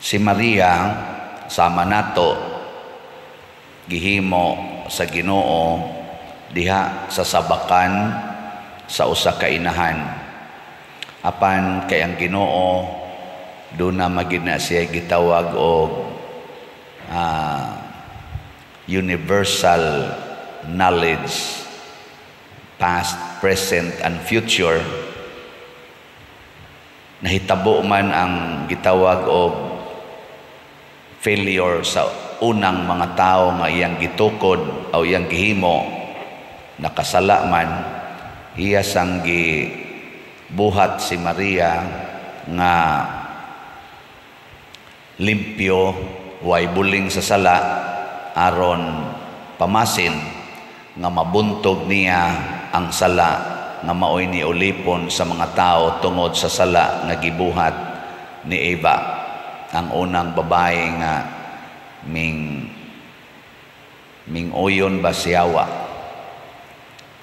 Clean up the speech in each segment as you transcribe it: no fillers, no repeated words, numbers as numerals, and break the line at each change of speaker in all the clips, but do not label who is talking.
Si Maria, sama nato, gihimo sa Ginoo diha sa sabakan sa usa ka inahan. Apan kay ang Ginoo duna magid na siya gitawag og universal knowledge, past, present and future. Nahitabo man ang gitawag og failure sa unang mga tao nga iyang gitukod o iyang gihimo, nakasala man, iya sang gibuhat si Maria nga limpyo, way buling sa sala, aron pamasin nga mabuntog niya ang sala nga maoy ni ulipon sa mga tao tungod sa sala nga gibuhat ni Eva, ang unang babae nga ming ming-uyon ba siyawa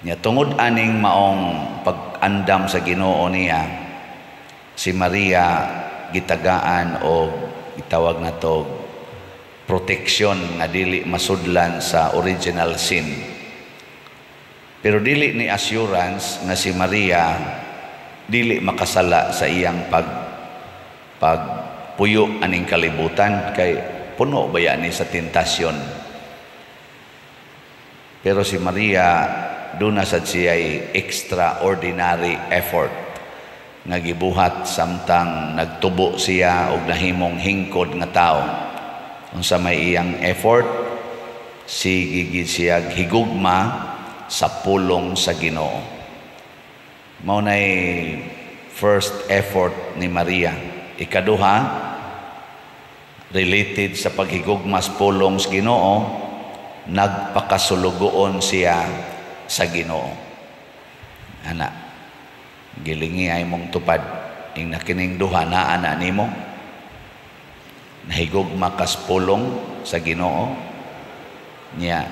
niya. Tungod aning maong pag-andam sa Ginoo niya, si Maria gitagaan og gitawag na to protection nga dili masudlan sa original sin. Pero dili ni assurance nga si Maria dili makasala sa iyang pagpuyo aning kalibutan, kay puno ba ni sa tentasyon. Pero si Maria duna sad siya'y extraordinary effort nga gibuhat samtang nagtubo siya og nahimong hingkod nga tao. Unsa may iyang effort? Sige gid siya higugma sa pulong sa Ginoo. Mao nay first effort ni Maria. Ikaduha, related sa paghigugma sa pulong sa Ginoo, nagpakasulugoon siya sa Ginoo. Ana, gilingi ay mong tupad. Ing nakining duha naa na nimo. Nahigugma kas pulong sa Ginoo niya,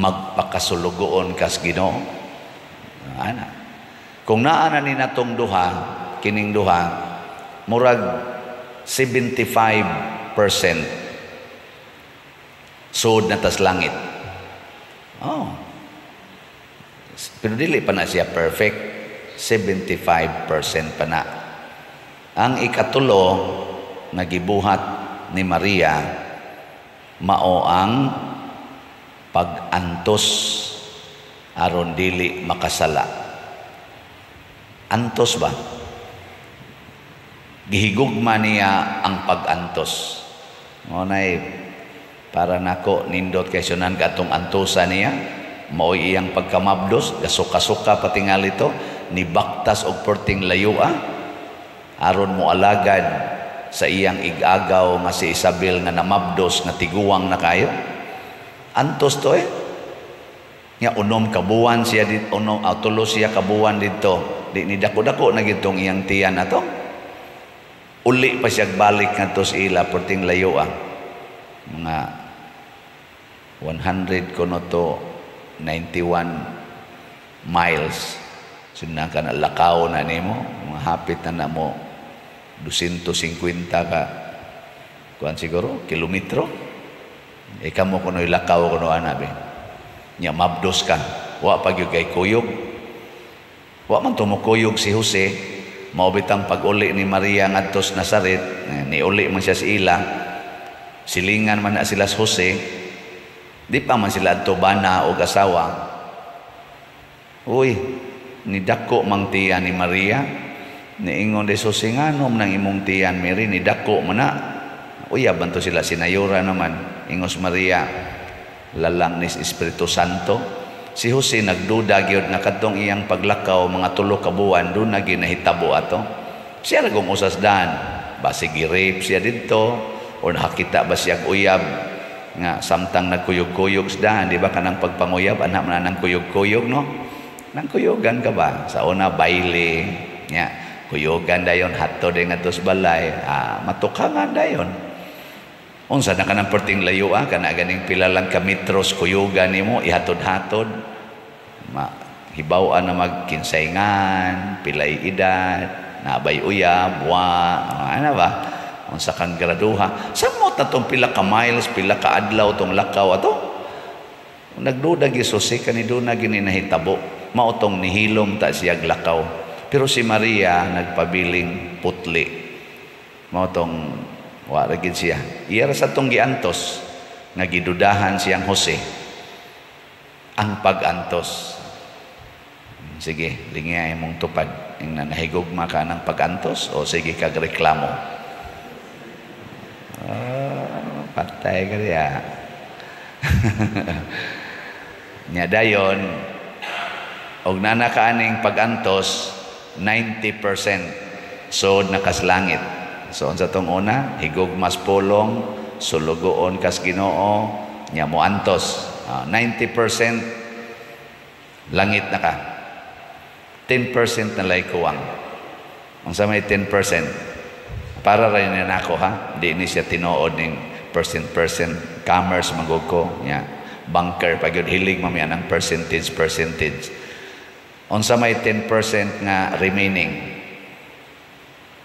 magpakasulugoon kas Ginoo. Ana. Kung naa na ni natong duha, kining duha, murag 75% sud na tas langit. Oh. Pero dili pa na siya perfect. 75% pa na. Ang ikatulo nga gibuhat ni Maria mao ang pag-antos aron dili makasala. Antos ba? Gihigugma niya ang pag-antos. Mao nay para nako nindot kay sunan katong antosa niya, mao'y iyang pagkamabdos, gasuka-suka patingali to, ni baktas og perting layoa aron mo alagad sa iyang igagaw nga si Isabel nga namabdos nga tiguang na kayo. Antos to eh. Nga 6 ka buwan siya dito, unom, 3 siya ka buwan dito. Di ni dako-dako na gitong iyang tiyan ato. Uli pa siya balik ngadto sa ila perting layo ah. Mga 100 kuno to 91 miles. Sundan ka na lakaw na nimo, mga hapit na na mo 250 ka kuan siguro kilometro. Ika mo kuno ilakaw kuno ana be. Nya mabdos ka, wa pa gyud kay kuyog. Wa man tumukuyog si Jose, mao bitang pag-uli ni Maria ngadto sa Nazaret, niuli man siya sa ila. Silingan man na sila sa Jose. Di pa man sila adto bana og asawa. Uy, nidako mang tiyan ni Maria. Niingon di Jose, nganom nang imong tiyan Mary, nidako man na. Uya banto sila sinayura naman. Ingos Maria, lalang ni Espiritu Santo. Si Jose nagduda gyud nga kadtong iyang paglakaw mga 3 ka buwan doon na ginahitabo ato. Siya ra kung usas dan, basig gi-rape siya didto or nakakita ba siya uyab nga samtang nagkuyog-kuyog sa daan, di ba kanang pagpanguyab anak man nang kuyog-kuyog no? Nang kuyugan ka ba? Sa una baile, nya kuyugan dayon hatto din ngadto sa balay, matukangan dayon. Unsa na kanang perting layo ah, kana ganing pila lang ka metros kuyugan nimo ihatod-hatod. Ma hibaw-an na magkinsayngan, pilay edad, nabay uyab, wa, ano ba? Unsa kang graduha. Samot na tong pila ka miles, pila ka adlaw tong lakaw ato. Nagduda gi Jose kaniduna gini nahitabo. Mao tong nihilom ta siya lakaw. Pero si Maria nagpabiling putli. Mao tong wa ra gid siya. Iya ra sa tong giantos nga gidudahan siyang Jose ang pag-antos. Sige, lingi imong tupad. Ing na nahigugma ka ng pag-antos o sige kag reklamo. Ah, patay ka diya. Nya dayon og nana ka aning pag-antos, 90% sod na kas langit. So unsa tong una, higugmas pulong, sulugoon kas Ginoo, nya moantos. 90% langit na ka. 10% na lay kuwang. Unsa may 10%? Para ra ni nako ha, di ni siya tinuod ning percent percent, commerce magog ko nya. Banker pag yun, hilig mami anang percentage percentage. Unsa may 10% nga remaining?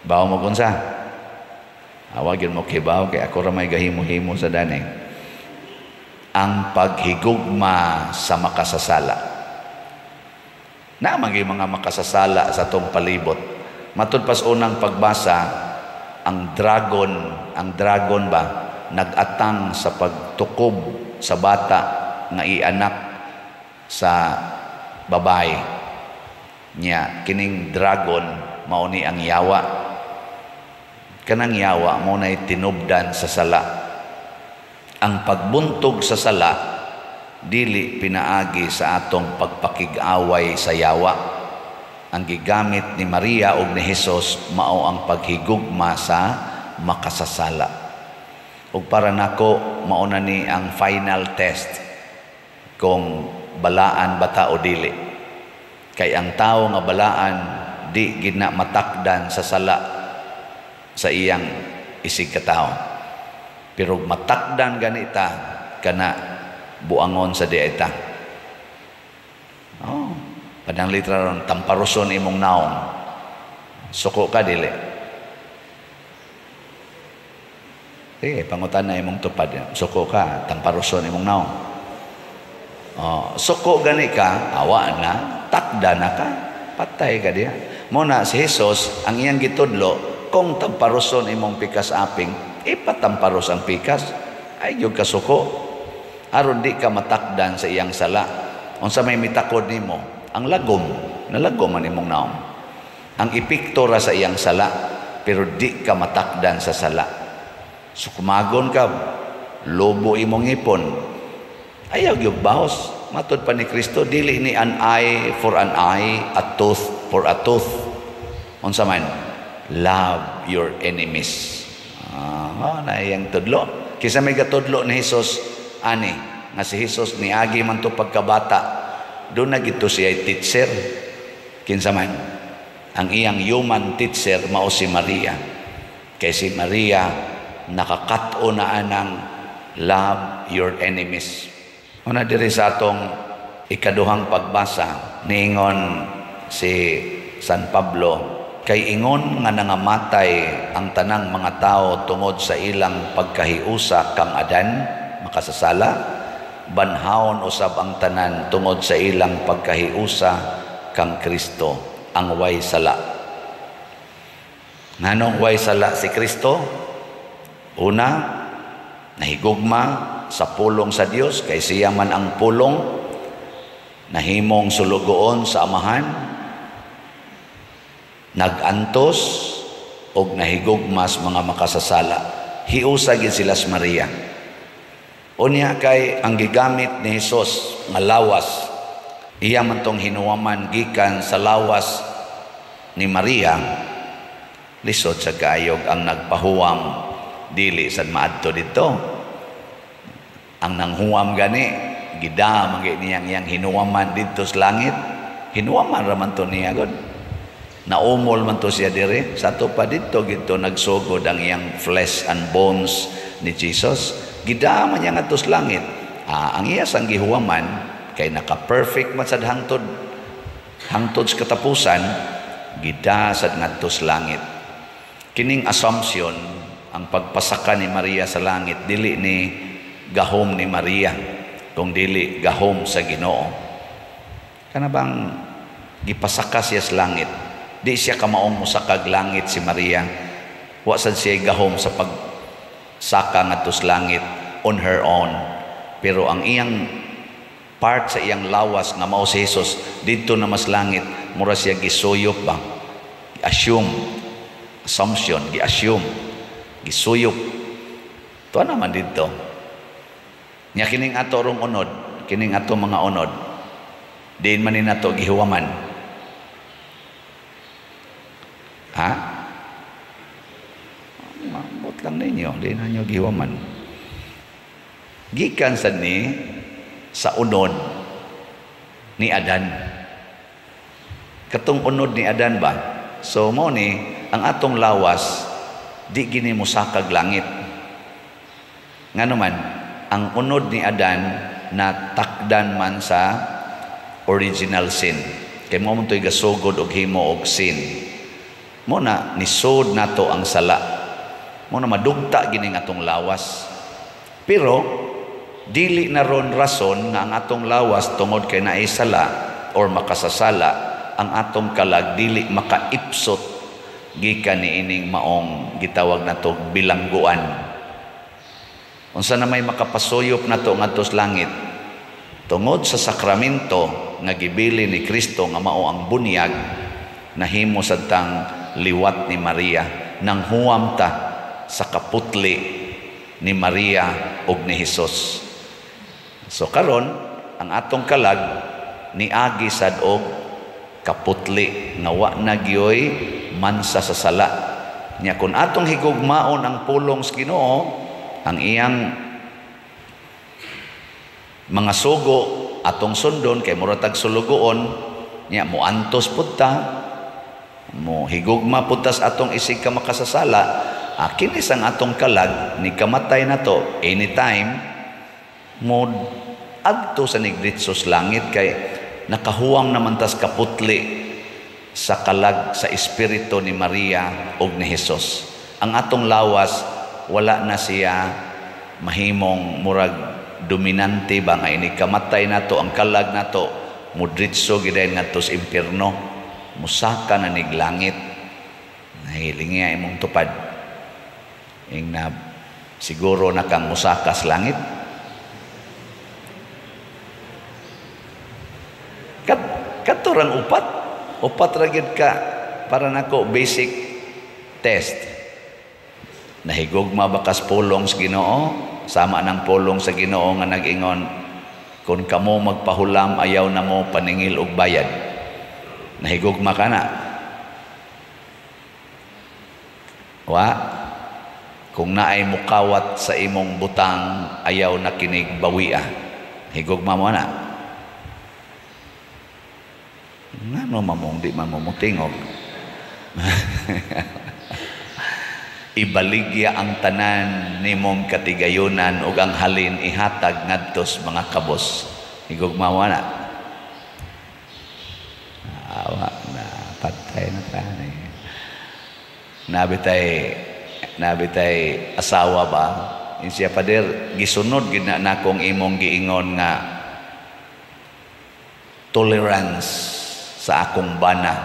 Bawo mo unsa? Awag yun mo kibaw kay ako ra may gahimo-himo sa dani. Ang paghigugma sa makasasala. Na mga makasasala sa tong palibot. Matud pas unang pagbasa, ang dragon ba nagatang sa pagtukob sa bata nga ianak sa babae. Nya kining dragon mao ni ang yawa. Kanang yawa mo nay tinubdan sa sala. Ang pagbuntog sa sala dili pinaagi sa atong pagpakig-away sa yawa. Ang gigamit ni Maria ug ni Jesus mao ang paghigugma sa makasasala. Ug para nako, mao na ni ang final test kung balaan ba ta o dili. Kay ang tawo nga balaan, di gid na matakdan sa sala sa iyang isig katawo. Pero matakdan ganita kana, buangon sa dieta. Oh, padang litra ron, tamparuson imong naong. Suko ka dili? Sige, pangutan na imong tupad. Suko ka, tamparuson imong naong. Oh, suko gani ka, awa na, takda na ka, patay ka diya. Mo na si Jesus, ang iyang gitudlo, kung tamparuson imong pikas aping, ipatamparos ang pikas. Ay, yung kasuko. Aron di ka matakdan sa iyang sala. Unsa may mitakod nimo? Ang lagom, nalagom man imong naong. Ang epekto ra sa iyang sala, pero di ka matakdan sa sala. So kumagon ka, lobo imong ipon. Ayaw gyud bahos. Matod pa ni Kristo, dili ni an eye for an eye, a tooth for a tooth. Unsa man? Love your enemies. Ah, na iyang tudlo. Kisa may gatudlo ni Jesus ani nga si Jesus niagi man to pagkabata, do na gito siya teacher. Kinsa man ang iyang human teacher? Mao si Maria, kay si Maria nakakat-o na anang love your enemies. Una, diri sa atong ikaduhang pagbasa, niingon si San Pablo, kay ingon nga nangamatay ang tanang mga tao tungod sa ilang pagkahiusa kang Adan makasasala, banhawon usab ang tanan tungod sa ilang pagkahiusa kang Kristo ang way sala. Nganong way sala si Kristo? Una, nahigugma sa pulong sa Dios kay siya man ang pulong, nahimong sulugoon sa Amahan, nagantos og nahigugmas mga makasasala. Hiusa gid sila sa Maria. Unya kay ang gigamit ni Hesus nga lawas, iya man tong hinuwaman gikan sa lawas ni Maria. Lisod sa kaayog ang nagpahuwam dili sad maadto dito. Ang nanghuwam gani gida man niyang iyang hinuwaman didto sa langit. Hinuwaman ra man to niya god. Naumol man to siya dire sa ato pa didto gidto nagsugod ang iyang flesh and bones ni Jesus. Gida man niya ngadto sa langit. Ang iya sang gihuwaman kay naka-perfect man sad hangtod hangtod sa katapusan, gida sad ngadto sa langit. Kining assumption Ang pagpasaka ni Maria sa langit dili ni gahom ni Maria, kung dili gahom sa Ginoo. Kana bang gipasaka siya sa langit, di siya kamaong mosakag langit si Maria. Wa sad siya gahom sa pagsaka ngadto sa langit on her own. Pero ang iyang part sa iyang lawas nga mao si Jesus didto na mas langit, mura siya gisuyop ba? Assume, assumption, gi-assume, gisuyop. Tuwa naman didto. Nya kining ato rong unod, kining ato mga unod, diin man ni nato gihuwaman. Ha? Mambot lang ninyo, diin na nyo gihuwaman. Gikan sad ni sa unod ni Adan. Katong unod ni Adan ba? So mo ni ang atong lawas di gini mosakag langit. Ngano man, ang unod ni Adan na takdan man sa original sin. Kay mo man to'y gasugod og himo og sin. Mo na nisod nato ang sala. Mo na madugta gining atong lawas. Pero dili na ron rason nga ang atong lawas tungod kay naay sala or makasasala, ang atong kalag dili makaipsot gikan niining maong gitawag nato bilangguan. Unsa na may makapasuyop nato ngadto sa langit? Tungod sa sakramento nga gibili ni Kristo nga mao ang bunyag, nahimo sad tang liwat ni Maria, nang huwam ta sa kaputli ni Maria ug ni Hesus. So karon ang atong kalag niagi sad og kaputli nga wa na gyoy mansa sa sala. Nya kun atong higugmaon ang pulong sa Ginoo, ang iyang mga sugo atong sundon kay mura tag sulugoon, nya moantos pud ta, mo higugma pud ta sa atong isig ka makasasala, kinis ang atong kalag ni kamatay nato anytime mo adto sa nigritso sa langit kay nakahuwam naman tas kaputli sa kalag sa espiritu ni Maria ug ni Hesus. Ang atong lawas wala na siya mahimong murag dominante ba nga ini kamatay nato ang kalag nato mudritso gidayon ngadto sa impierno, musaka na nig langit. Nahiling niya imong tupad ing na siguro na kang musaka sa langit. Katurang upat, upat ra gyud ka para nako basic test. Nahigugma ba kas pulong sa Ginoo? Sama ng pulong sa Ginoo nga nag-ingon, kung kamo magpahulam ayaw na mo paningil og bayad. Nahigugma ka na? Wa? Kung naay mukawat sa imong butang ayaw na kinig bawia. Higugma mo na? Ngano mamong di man mo mutingog? Ibaligya ang tanan nimong katigayunan ug ang halin ihatag ngadto sa mga kabos. Higugma mo na? Awa na patay na tani. Nabi tay asawa ba? In siya pader gisunod gid na nakong imong giingon nga tolerance sa akong bana.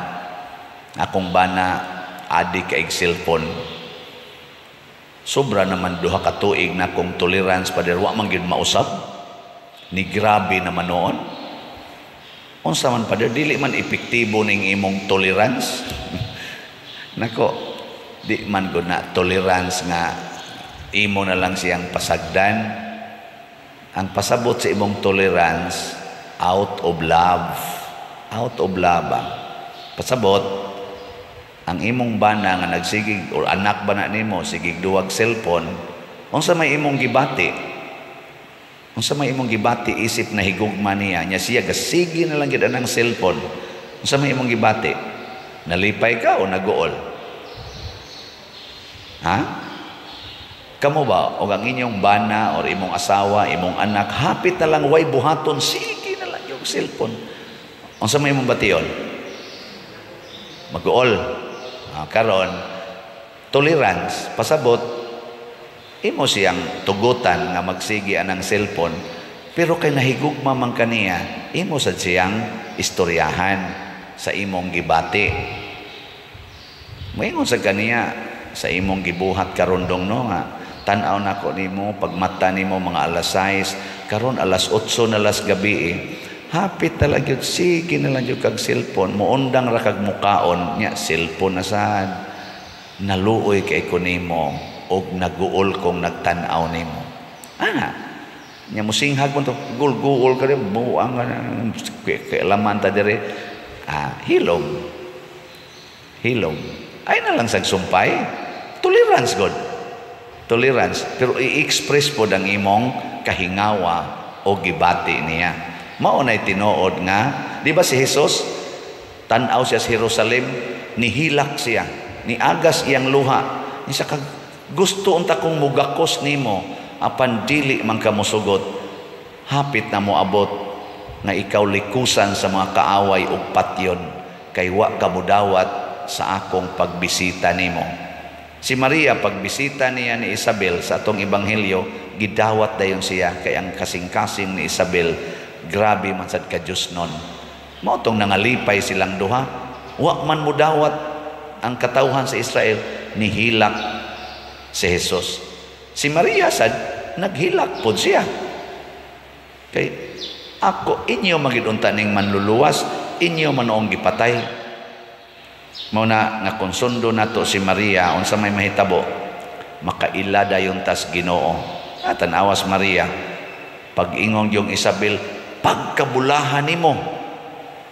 Akong bana adi kaig cellphone. Sobra naman duha ka tuig na akong tolerance pader, wa man gyud mausab. Ni grabe naman noon. Unsa man pader, dili man epektibo ning imong tolerance. Nako, di man gud na tolerance nga imo na lang siyang pasagdan. Ang pasabot sa imong tolerance out of love. Out of love. Pasabot ang imong bana nga nagsigig or anak bana nimo sigig duwag cellphone, unsa may imong gibati? Unsa may imong gibati isip na higugma niya? Nya siya gasigi na lang gid anang cellphone. Unsa may imong gibati? Nalipay ka o naguol? Ha? Kamo ba og ang inyong bana or imong asawa, imong anak, hapit na lang way buhaton, sige na lang yung cellphone. Unsa may imong bation? Maguol. Karon tolerance pasabot Imo siyang tugutan nga magsigi anang cellphone, pero kay nahigugma man kaniya, imo sad siyang istoryahan sa imong gibati. Moingon sa kaniya sa imong gibuhat karon, dong, no, nga tan-aw nako nimo pagmata nimo mga alas 6, karon alas 8 na las gabi eh. Hapit talaga gyud, sige na lang gyud kag cellphone, muundang ra kag mukaon nya, cellphone na sad. Naluoy kay ko nimo og naguol kong nagtan-aw nimo ana nya. Musinghag mo to, gul-guol ka rin, buang ka na, kailaman ta dire. Ah, hilom hilom, ay na lang sagsumpay, tolerance, God, tolerance, pero i-express pod ang imong kahingawa o gibati niya. Mao nay tinuod nga, di ba si Jesus, tan-aw siya sa Jerusalem, nihilak siya, niagas iyang luha. Ni sa kag gusto unta kong mugakos nimo, apan dili man ka mosugot. Hapit na moabot nga ikaw likusan sa mga kaaway ug patyon kay wa ka modawat sa akong pagbisita nimo. Si Maria, pagbisita niya ni Isabel sa atong ebanghelyo, gidawat dayon siya kay ang kasing-kasing ni Isabel grabe man sad ka Diyos nun. Mao tong nangalipay silang duha. Wa man modawat ang katawhan sa Israel, nihilak si Jesus. Si Maria sad naghilak pod siya. Kay ako inyo magid unta ning manluluwas, inyo man noong gipatay. Mao na nga kung sundo nato si Maria, unsa may mahitabo, makaila dayon tas Ginoo. At tan-awas Maria, pag-ingon yung Isabel, "Pagkabulahan nimo,"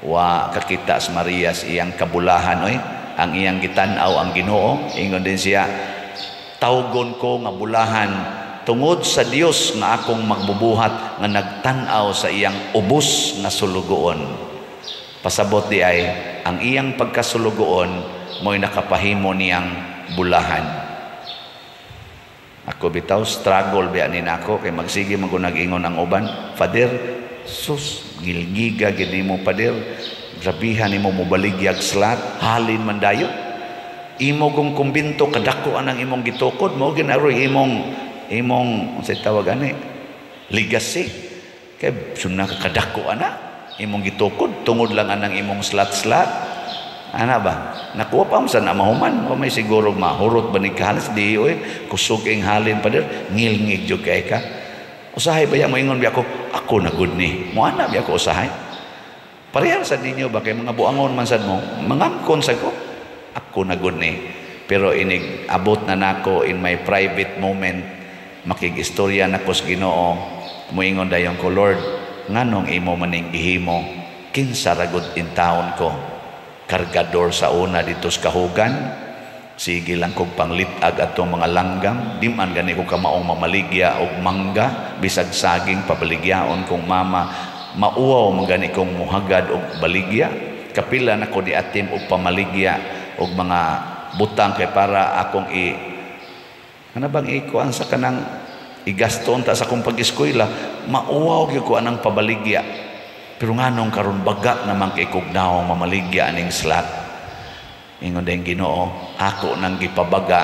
wa kakita sa Maria sa iyang kabulahan oy. Ang iyang gitan-aw ang Ginoo. Ingon din siya, "Tawgon ko nga bulahan tungod sa Dios nga akong magbubuhat nga nagtan-aw sa iyang ubos nga sulugoon." Pasabot di ay ang iyang pagkasulugoon mo'y nakapahimo niyang bulahan. Ako bitaw, struggle biya ni nako kay magsige man ko nag-ingon ang uban, "Father, sus, gilgiga gid nimo, Father. Grabihan nimo mobaligyag slat, halin man dayon. Imo kong kumbinto kadako anang imong gitukod mo ginaroy imong unsay tawag ani, legacy, kay suna ka kadako ana imong gitukod tungod lang anang imong slat-slat." Ana ba, nakuha pa mo sa na mahuman o may siguro mahurot ba ni kahalis di oy, kusog ing halin pa der, ngilngig jud kay ka. Usahay ba ya moingon biya ako, ako na gud ni mo ana biya ko. Usahay parehar sa ninyo ba kay mga buangon man sad mo, mangangkon sa ko, ako na gud ni. Pero inig abot na nako in my private moment, makigistorya nako sa Ginoo, moingon dayon ko, "Lord, nganong imo maning gihimo? Kinsa ra gud intawon ko? Kargador sa una dito sa kahugan, sige lang kog panglit-ag atong mga langgam. Di man gani ko kamaong mamaligya og mangga, bisag saging pabaligyaon kong mama. Mauwaw man gani kong muhagad og baligya. Kapila nako di atim og pamaligya og mga butang kay para akong i ano bang ikuan sa kanang igasto unta sa akong pag-eskwela. Mauwaw gyud ko anang pabaligya. Pero nganong karon baga naman kay kog nawong mamaligya aning slat?" Ingon din Ginoo, "Ako nang gipabaga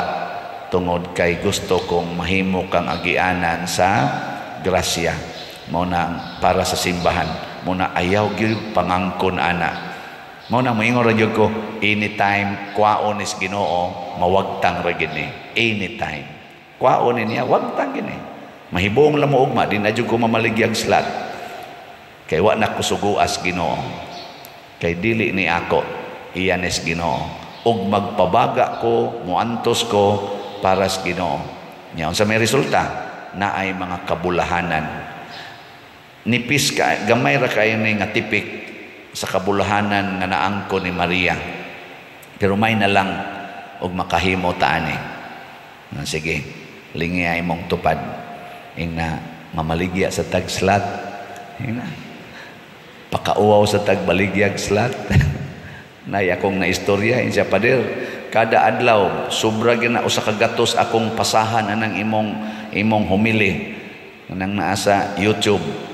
tungod kay gusto kong mahimo kang agianan sa grasya." Mao na para sa simbahan mo na, ayaw gyud pangangkon ana. Mao na moingon ra gyud ko, anytime kwaon is Ginoo, mawagtang ra gid ni. Anytime kwaon ni niya, wagtang gini, mahibong lang mo ugma, di na jud ko mamaligyag slat kay wa na ko suguas Ginoo, kay dili ni ako, iyan is Ginoo, ug magpabaga ko, muantos ko para sa Ginoo. Nya unsa may resulta, naay mga kabulahanan. Nipis ka, gamay ra kayo ni nga tipik sa kabulahanan nga naangko ni Maria, pero may na lang og makahimo ta ani na. Sige, lingi ay mong tupad ing na mamaligya sa tagslat, ing na pakauwaw sa tagbaligyag slat. Nay akong na istorya siya, "Pader, kada adlaw sobra gyud na usa ka gatos akong pasahan anang imong homily nang naa sa YouTube.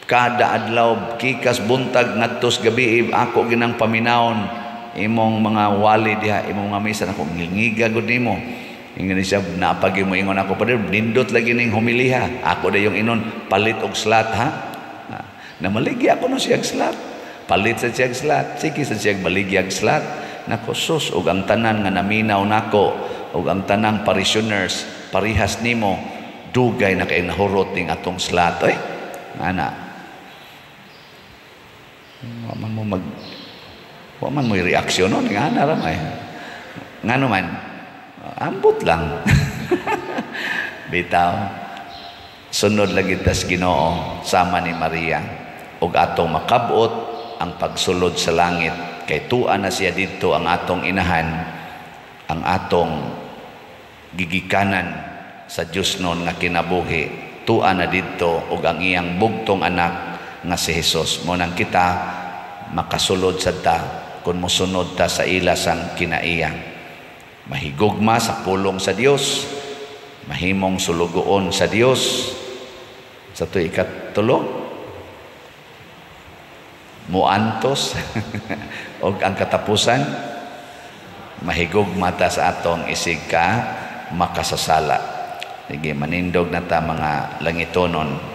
Kada adlaw, kikas buntag ngadtos gabi, ako ginang paminawon imong mga wali diha, imong mga misa. Nako, ngilngiga gud nimo." Ingon siya, napagi mo ingon ako, "Padre, nindot lagi ning homiliha." Ako dayong ingnon, "Palit og slot ha." Namaligya ako no siyag slot. Palit sa siyag slot. Sige sa siyag baligyag slot. Nako sus, ug ang tanan nga naminaw nako, ug ang tanang parishioners, parihas nimo, dugay na kay nahurot ning atong slot. Oy, ana. Wa man mo reaksyon no, nga ana ra may. Ngano man, ambot lang. Bitaw. Sunod lagi tas Ginoo sama ni Maria ug atong makabot ang pagsulod sa langit kay tua na siya didto ang atong inahan, ang atong gigikanan sa Dios non nga kinabuhi, tua na didto ug ang iyang bugtong anak nga si Jesus. Mo nang kita makasulod sad ta kung mosunod ta sa ila sang kinaiya, mahigugma sa pulong sa Dios, mahimong sulugoon sa Dios. Sa to ikatulo, muantos, og ang katapusan, mahigugma ta sa atong isig ka makasasala. Sige, manindog na ta, mga langitonon.